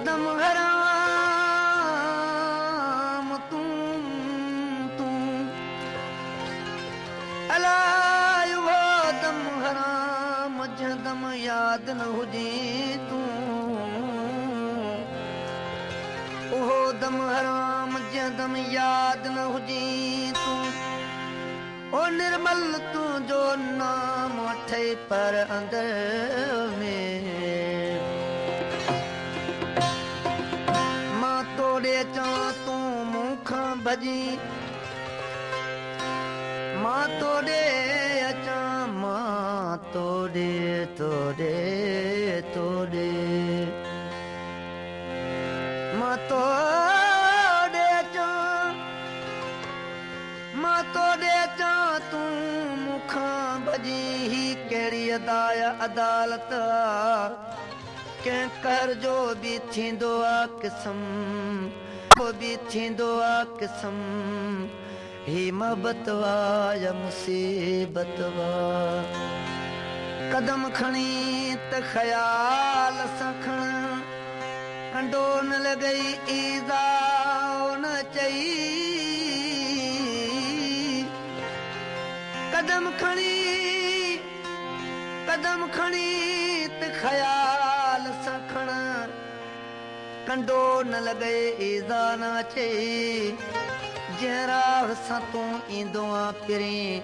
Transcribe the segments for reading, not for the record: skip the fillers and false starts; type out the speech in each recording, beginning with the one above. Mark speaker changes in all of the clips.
Speaker 1: दम हराम तूं तूं अलाए उहो दम हराम जंहिं दम यादि न हुजे तूं। उहो दम हराम जंहिं दम यादि न हुजे तूं। ओ निर्मल तुंहिंजो नाम अथई पर अंदर में। मां तोड़े अचां तूं मूंखां भॼी, मां तोड़े अचां, मां तोड़े तोड़े तोड़े, मां तोड़े अचां, मां तोड़े अचां तूं मूंखां भॼी। ही कहिड़ी अदा अदालत आ, कंहिं कहर जो बि थींदो आहे क़िस्म, बि थींदो आहे क़िस्म। ही मोहबत वा या मुसीबत वा, कदम खणी त ख़याल सां खण, कंडो न लॻई ईज़ा न चई। कदम खणी, कदम खणी त ख़याल सां खण, कंडो न लॻे ईज़ा न अचे। जंहिं राह सां तूं ईंदो आहीं पहिरीं,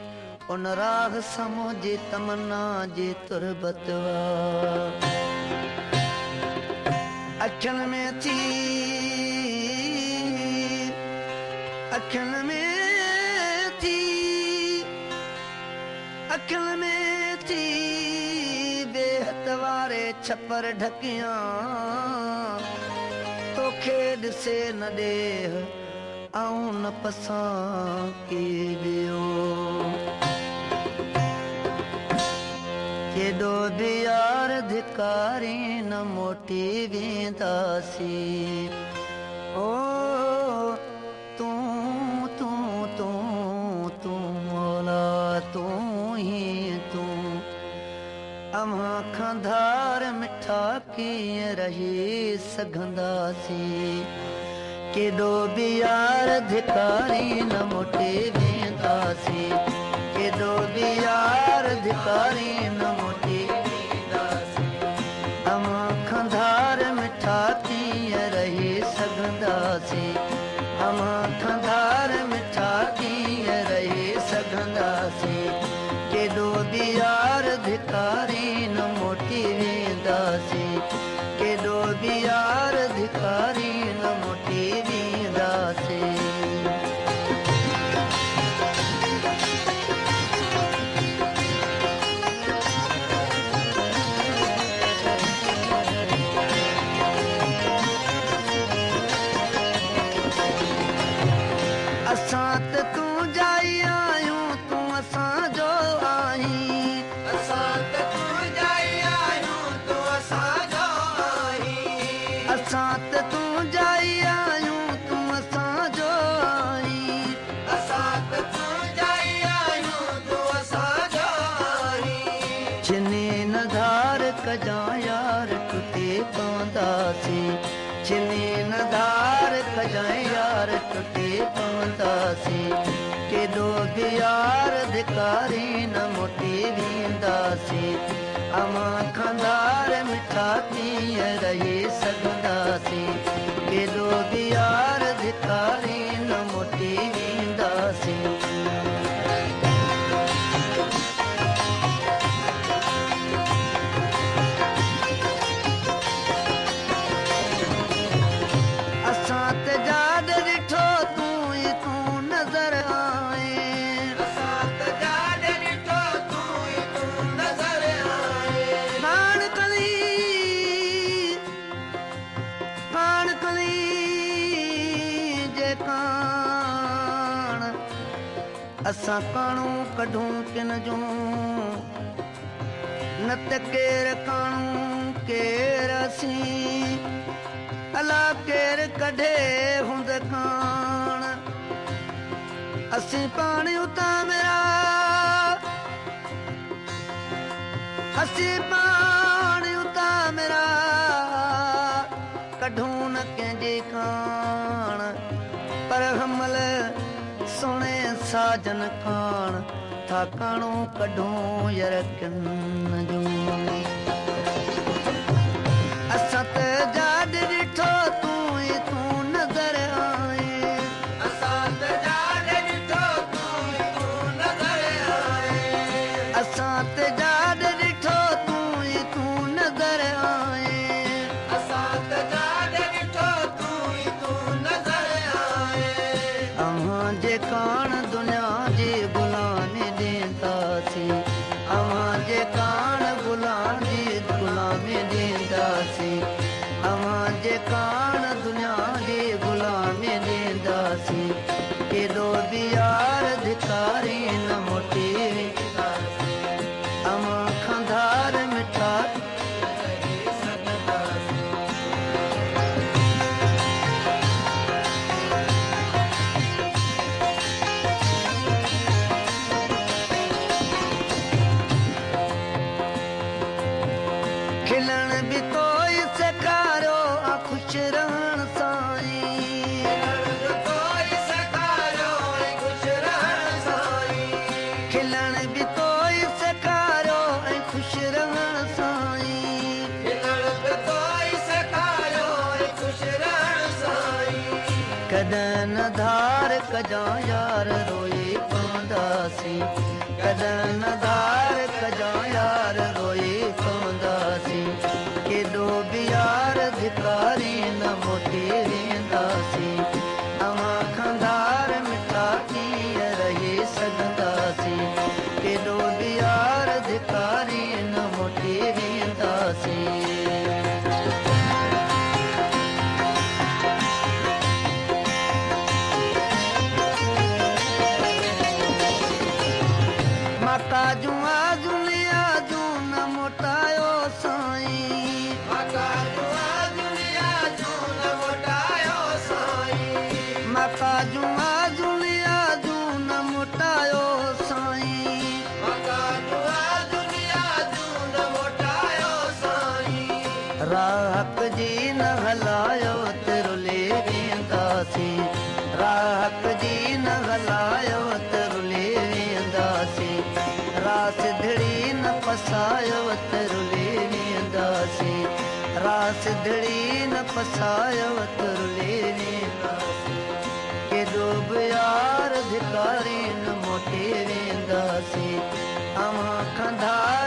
Speaker 1: उन राह सां मुंहिंजी तमन्ना जी तुरबत वा। अखियुनि में थी, अखियुनि में थी, अखियुनि में थी बेहत वारे छपर ढकियां। तोखे ॾिसे न ॾेह आऊं न पसां के ॿियो। केॾो बि यार धिकारी न मोटी वेंदासीं। ओ तूं तूं तूं तूं मौला तूं ई तूं, अव्हां खां धार मिठा कीअं रही सघंदासीं। केॾो बि यार धिकारी न मोटी वेंदासीं। केॾो बि यार धिकारी न मोटी वेंदासीं। अव्हां खां धार मिठा कीअं रही सघंदासीं। अव्हां खां धार मिठा कीअं रही सघंदासीं। केॾो बि यार धिकारी न मोटी वेंदासीं। केॾो बि यार धिकारी न मोटी वेंदासीं। असां त तूं जाई आहियूं, तूं असांजो आहीं।
Speaker 2: असां त तूं जाई आहियूं, तूं असांजो आहीं।
Speaker 1: असां त तूं जाई आहियूं, तूं असांजो आहीं।
Speaker 2: असां त तूं जाई आहियूं, तूं असांजो आहीं।
Speaker 1: छिनी न धार कजां यार टुटी पवंदासीं। छिनी न धार कजां यार टुटी पवंदासीं। केॾो बि यार धिकारी न मोटी वेंदासीं। अव्हां खां धार मिठा कीअं रही सघंदासीं। केॾो बि यार धिकारी न मोटी वेंदासीं। असां त जाॾ ॾिठो तूं ई तूं नज़र आए।
Speaker 2: असां त जाॾ ॾिठो तूं ई तूं नज़र आए।
Speaker 1: काण कली, काण कली जे काण, असां काणू कढूं किन जूं, न त केर काणू केर असीं। अला केर कढे हुंद काण, असीं पाणी उतां मेरा, असीं पाणी उतां मेरा। ڪڍون نه ڪنهن جي ڪاڻ، پر حمل سهڻي ساجن ڪاڻ ٿا ڪاڻو ڪڍون ير ڪن جون. اسان ته جاڏ ڏٺو تون ئي تون نظر آئين،
Speaker 2: اسان ته جاڏ ڏٺو تون ئي تون نظر آئين،
Speaker 1: اسان ته جاڏ ڏٺو تون ئي تون نظر آئين،
Speaker 2: اسان ته جاڏ ڏٺو تون ئي تون نظر آئين.
Speaker 1: اوهان جي ڪاڻ دنيا جي غلامي ڏينداسين، اوهان جي ڪاڻ غلام جي غلامي ڏينداسين، اوهان جي ڪاڻ دنيا جي غلامي ڏينداسين. ڪيڏو به يار ڌڪاري نه موٽي وينداسين، اوهان کان ڌار مٺا کلڻ به توئي سيکاريو آ خوش رهڻ سائين،
Speaker 2: کلڻ به توئي سيکاريو ۽ خوش رهڻ سائين،
Speaker 1: کلڻ به توئي سيکاريو ۽ خوش رهڻ سائين،
Speaker 2: کلڻ به توئي سيکاريو ۽ خوش رهڻ سائين.
Speaker 1: ڪڏهن نه ڌار ڪجان يار روئي پونداسين، ڪڏهن نه ڌار ڪجان يار روئي پونداسين. ڪيڏو به يار ڌڪاري نه موٽي وينداسين، اوهان کان ڌار مٺا ڪيئن رهي سگهنداسين، ڪيڏو به يار ڌڪاري نه موٽي وينداسين. ماتا جون آزون آزون نه موٽايو سائين،
Speaker 2: ماتا جون آزون آزون نه موٽايو سائين،
Speaker 1: ماتا جون آزون آزون نه موٽايو سائين،
Speaker 2: ماتا جون آزون آزون نه موٽايو سائين.
Speaker 1: راهه جي نه هلايو ته رلي وينداسين، راهه جي نه هلايو ته رلي وينداسين، راس ڌڙي نه پسايو ته رلي وينداسين، راس ڌڙي نه پسايو ته رلي وينداسين. ڪيڏو به يار ڌڪاري نه موٽي وينداسين، اوهان کان ڌار